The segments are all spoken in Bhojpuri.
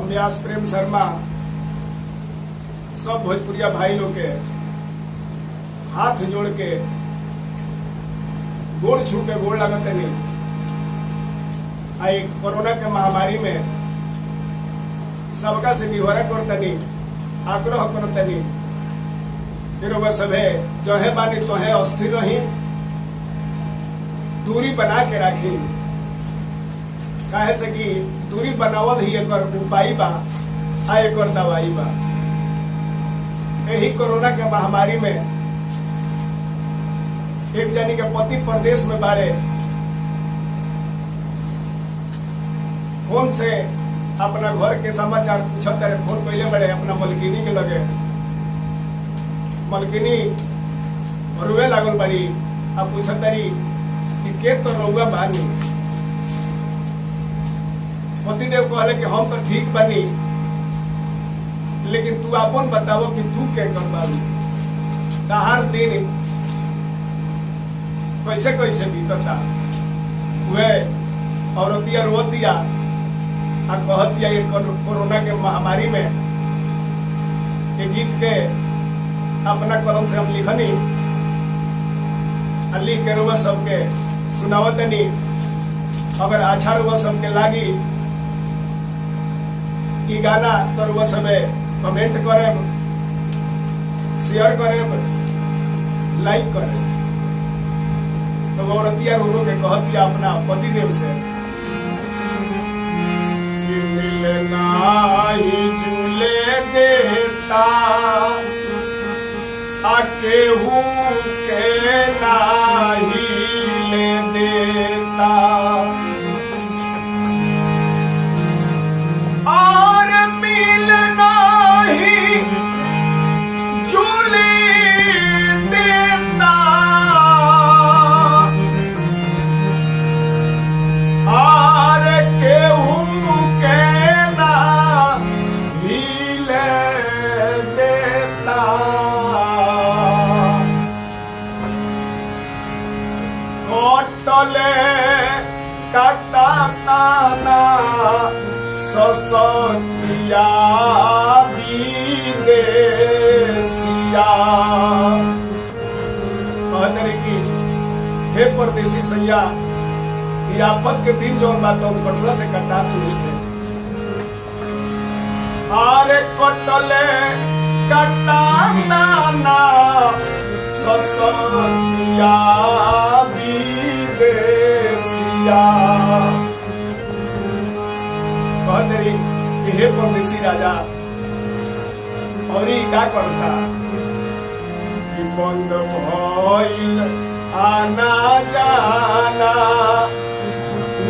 हम व्यास प्रेम शर्मा सब भोजपुरिया भाई लोग के हाथ जोड़ के गोड़ छू के गोड़ लगत नहीं। आई कोरोना के महामारी में सबका से विवरा करतनी, आग्रह करतनी कि रउआ सभे जहे बानी तोहे अस्थिर रही, दूरी बना के राखी। काहे से कि दूरी बनावल ही एकर उपाय बा आ एकर दवाई बा। यही कोरोना के महामारी में एक जानी के पति परदेश में बाड़े, फोन से अपना घर के समाचार पूछत रहे, फोन कैले बड़े अपना मलकिनी के लगे। मलकिनी रुए लागल बड़ी आ पूछत रही कि के तो रउआ बानी। पतिदेव कहले कि हम तो ठीक बानी, लेकिन तू अपन बतावो कि तू के कर बारू, तहार दिन कैसे कैसे बीतता। वे औरतिया रोतिया आ कहतिया ये कोरोना के महामारी में ये गीत के अपना कलम से हम लिखनी आ लिख के रुआ सबके सुनावतनी। अगर अच्छा रुआ सबके लागी ई गाना तो रुआ सबे कमेंट करेब, शेयर करेब, लाइक करेब। तो औरतिया रो रो के कहतिया अपना पतिदेव से कि मिलना ही झूले देता आ केहू के नाही ले देता। और मिलना ही झूले देता और केहू के नाही ले देता। कटले काटा ताना ससतिया विदेशिया। कहते रहे कि हे परदेसी सैया, ये आफत के दिन जो बात तो कटला से कटा चुके थे। आरे कटले कटा ताना ससतिया विदेशिया। कहते रही कि हे परदेसी राजा, और ई का करता कि बंद भइल आना जाना,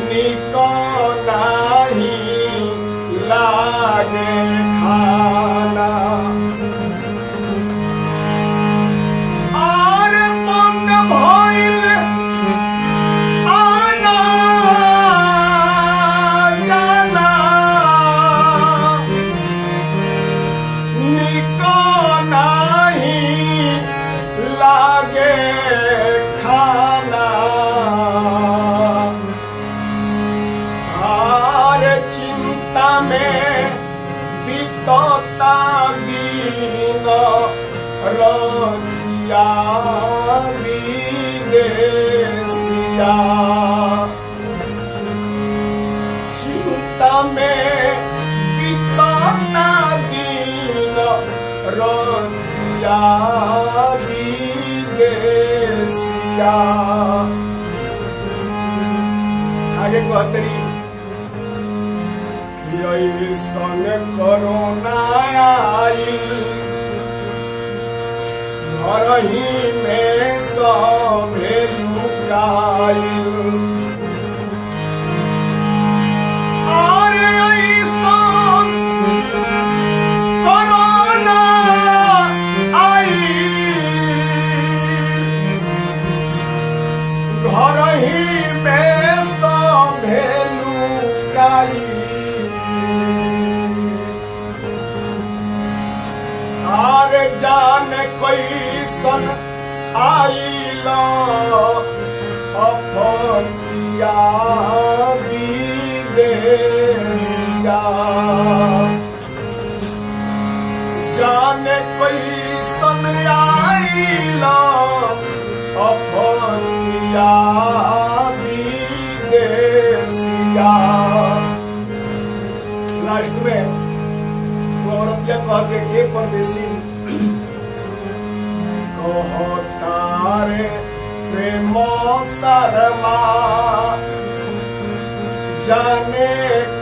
निक नाही लागे खाना। और बंद भइल आना जाना, निक नाही लागे खाना। और चिंता में बीतता दिन रतिया विदेशिया। चिंता में बीतता दिन रतिया विदेशिया। आगे कहते रही कि ऐसन कोरोना आइल, घर ही में सभे लुकाइल। और ऐसन कोरोना आइल, घर ही में सभे लुकाइल। आर जान कैसन आइल अफतिया विदेशिया। आइल अफतिया विदेशिया। लास्ट में वो औरतिया कहते के परदेसी, कहतारे प्रेम शर्मा, जाने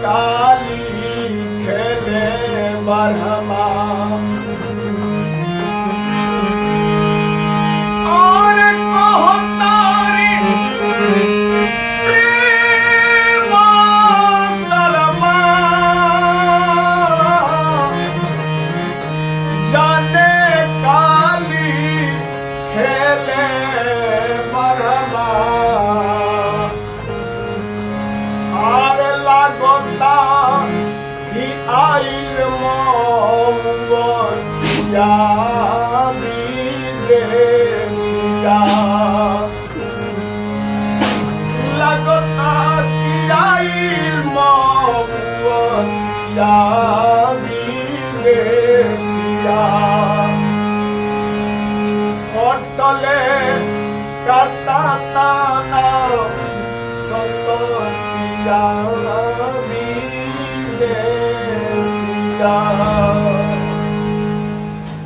काली खेले बरहमा। और कहतारे प्रेम शर्मा, जाने काली खेले बरहमा। आर लागता कि आइल मौतिया।